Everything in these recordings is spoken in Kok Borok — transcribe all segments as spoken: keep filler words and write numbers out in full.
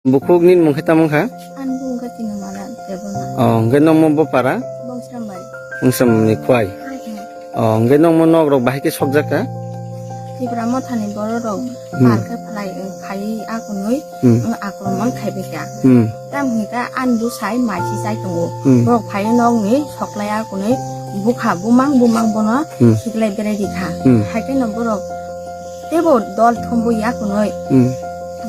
Bukhuk ni mung khe tamo wngkha? Ani bung khe Tinamala Debbarma. Oh, hwnkhe nokmo bo para? Bongsrambai. Bongsramni khwai. Hai hai. Oh, hwnkhe nokmo nok rok bahai khe sokjak kha? Tipra mothani borok rok Hmm. par khe phalai, eh, phai akunui, Hmm. eh, akromon khaibai kha. Hmm. Tam hwnkhe ani bwsai mai si chai tongo. Hmm. Borok phai nokni soklai akunui bukha bumang bumang bono Hmm. khiklai berai rikha. Hmm. Hai kheno borok teibo dol thumwi akunui Hmm.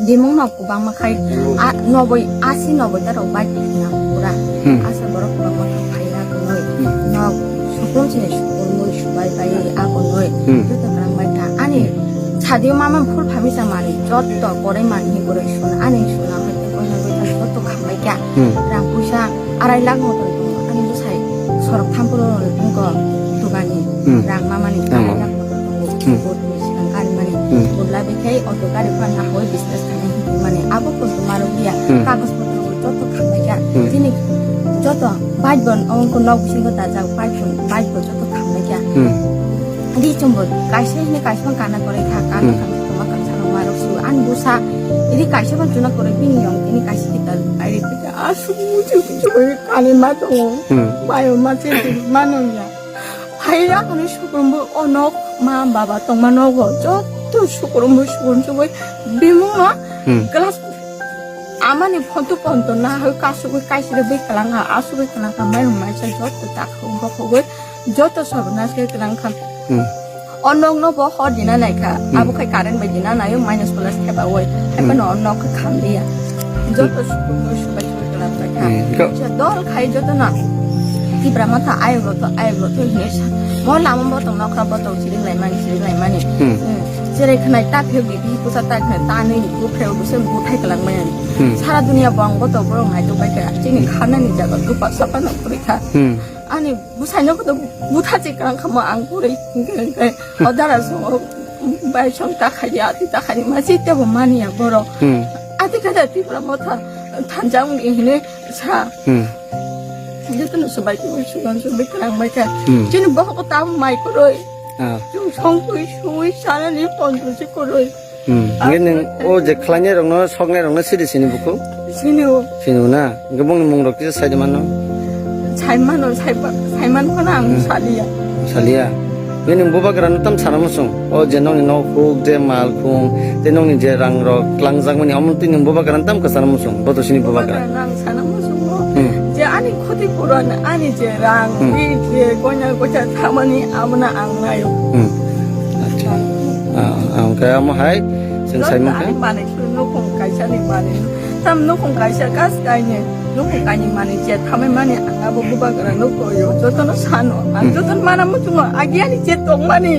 bimung no kwbangma khai a, noboi, asi noboi ta rok bai pura. Hmm. Asa borok kwbangma khai phai akunui Hmm. nok sukrumsini sukrumwi subai bai akunui Hmm. joto kwrang bai kha. Ani sadio mama phul phamisa mani joto korai mani hi korai suna ani suna hai tei koina bai kha joto khambai kha. Hmm. Rang puisa arai lakh moto tongo ani bwsai sorok thampuro wngkha dugani Hmm. rang mamani Tamo. arai lakh moto tongo. Hmm. Botni swkang kanimani. Hmm. Botla bekhai auto gari phan nahoi business khainai hinmani. Abo kuntu marok ya. Hmm. Kagoj potro bo joto khambai kha. Hmm. Chini joto bike bo ongko nok bisingo dajak bike bo, bike bo joto khambai kha. Hmm. Di chumbo kaisa hini kaisa kana korai kha, kana Hmm. kha, toma kha sana marok su an busa. Ini kaisa ban chuna korai bini yong, ini kaisa kita airi kita asu muju muju kani ma tongo. Hmm. Bayo ma che ma nong ya. Hai ya kani sukurumbo onok ma baba tongma nogo. Joto sukurumbo sukurum chuboi bimung no Hmm. class amani phone to phone to na hai kasugoi kaisire bai kalang ha, asugoi kalang ha, mai mai sa joto tak hok hok hok. Joto sabna se tlang khan. Hmm. O nok no bo hor dina nai kha. Hmm. Abo khai current bai dina nai, minus plus khe ba oi. Hai Hmm. phano o nok kha kham dia. Joto suku mo subai subai tlang kha. Hmm. Go. Sa dol khai joto na. Tipra motha ayok lo to, ayok lo to hine sa. Mo lama bo tong nok kha bo tong siring lai mani, siring lai mani. Hmm. Hmm. Sere khnai ta phek di, di kusa ta khnai ta nui ni ku phek bu se bu thai tlang mai. Hmm. Sara dunia bong bo to borok nai to bai kha. Chini Hmm. khana ni jaga tu pa sapa no kuri kha. Hmm. Ani bwsaino koto butha chikrang khamo ang puri hwnkhe hwnkhe o dara songo bai song ta khaidi ati ta khaidi ma chite bo mania borok. Hmm. Ati kada Tipra motha thanjang ni hine sa. Hmm. Jotono swbai twi sugan swbai kwrang bai kha. Hmm. Chini bohok ta mai kwrwi. Ah. Chwng song twi sui sanani pon twi kwrwi. Hmm. Hingke nwng o je khlainai rokno, soknai rokno sidi sini bukhuk? Sini o. Sini o na? Hingke bongni mung rok kisa sai de mano? Sai mano, sai ba-, sai man kono ang Hmm. saliya. Saliya? Hingke nwng bubagra no tam sana muchung? O je nokni nok huk, je mal khung, tei nokni je rang rok tlangjak mani, omo twi nwng bubagra no tam kwchana muchung? Boto sini bubagra. Bubagra no ang sana muchung o. Hmm. Je ani khoti puron, ani je rang, Hmm. i je goina gocha thamani, amo no ang nayo. Hmm. Acha. Ah, ah, hingke amo hai, chwng Joto sai mankha? Ani manwi suri nukhung kaisa ni manwi. Tam nukhung kaisa kas kaini. Nukhung kaini manwi je thamai mani ang abo bubagra no koyo. Jotono sano. Ang Hmm. jotono mana muchungo. Agi ani je tongmani.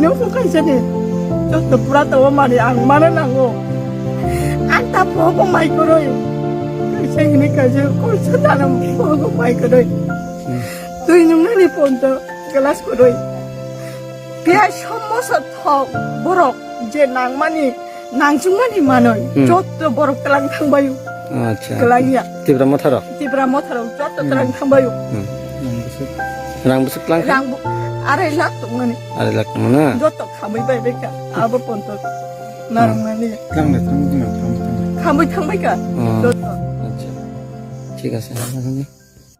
Nukhung kaisa ni. Joto pura tawa mani ang mana nango. Ang ta pogo mai koroi. Kaisa hini kaisa kursa tanam pogo mai koroi. Hmm. Twi nungnani ponto glass koroi. Phiya somoso thok borok je nangmani, nangchukmani manwi, Hmm. jotto borok tlang thangbaio. Acha. Tlang ya. Tipra motharo? Tipra motharo jotto Hmm. tlang thangbaio. Hmm. Rang bwswk tlang kha? Rang bo-, arai lakh tongmani. Arai lakh tongmani? Jotto khamwi bai bai kha. Abo ponto narwknani. Tlang le tlang, tlang, tlang, tlang. Khamwi thangbai kha. Oh. Jotto. Acha. Thik ase.